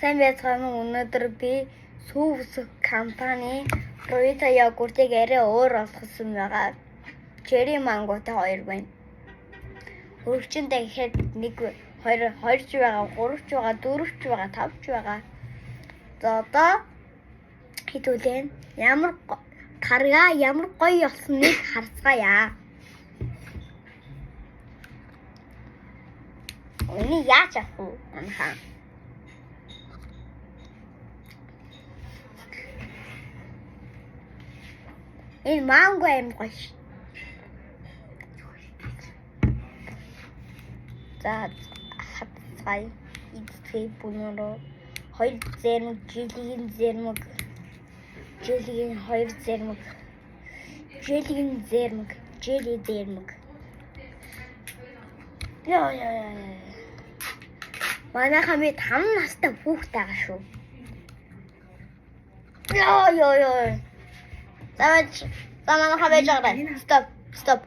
Сайн байцгаана уу? Өнөөдөр би сүүвсэх компани Provita йогуртыг арай өөр болгосон байгаа. Черри манготай хоёр байна. Өргөчөндөө гэхэд 1 2 2 ч байгаа, 3 ч байгаа, 4 ч байгаа, 5 ч байгаа. За, одоо хэдүүлээ. Ямар таргаа ямар гоё болсныг харцгаая. Энийг яаж авах вэ? Манайхаа. Энэ манго аим гоё. За, хатцай идцгий бүнөрөө хоёр зэрмэг, жилийн зэрмэг, жилийн хоёр зэрмэг, жилийн зэрмэг, жили зэрмэг. Яа, яа, яа. Манайхаа би 5 настай хүүхэд байгаа шүү. Яа, яа, яа. За, за, манайхаа байж байгаа. Stop, stop.